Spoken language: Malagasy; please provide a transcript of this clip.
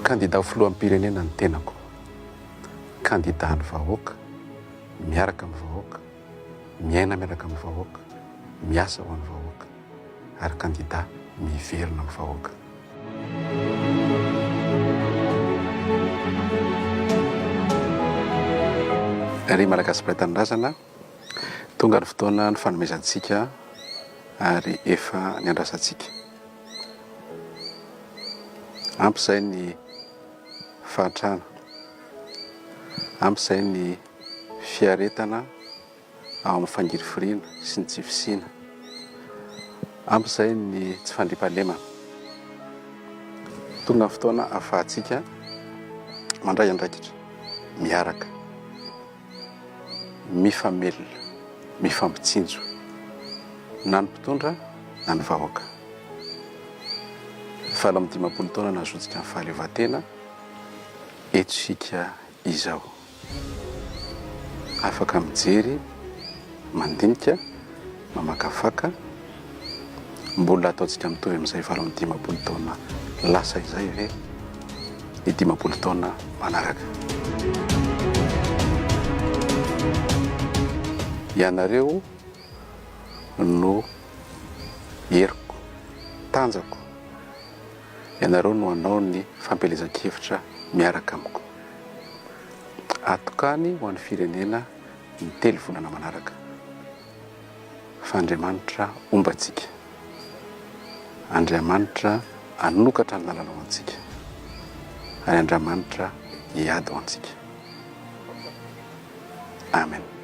Kandida ho filoham-pirenena ny tenako. Kandida ny vahoaka, miaraka amin'ny vahoaka, miaina miaraka amin'ny vahoaka, miasa ho an'ny vahoaka ary kandida miverina amin'ny vahoaka. Ry Malagasy mpiray tanindrazana, tonga ny fotoana nifanomezantsika ary efa niandrasantsika. Ampy izay ny fahantrana, ampy izay ny fiaretana ao amin'ny fangirifiriana sy ny tsy fisiana. Ampy izay ny tsy fandriampahalemana. Tonga ny fotoana ahafahantsika mandray andraikitra miaraka, mifamelona, mifampitsinjo, na ny mpitondra na ny vahoaka. 58 taona nahazoantsika ny fahaleovantena, eto isika izao. Afaka mijery, mandinika, mamakafaka, mbola ataontsika mitovy amin'izay 58 taona lasa izay ve ny 50 taona manaraka? Ianareo no heriko, tanjako, ianareo no hanao ny fampielezan-kevitra miaraka amiko. Atokany ho an'ny firenena ny telo volana manaraka. Fa Andriamanitra homba antsika. Andriamanitra hanokatra ny lalana ho antsika. Ary Andriamanitra hiady ho antsika. Amen.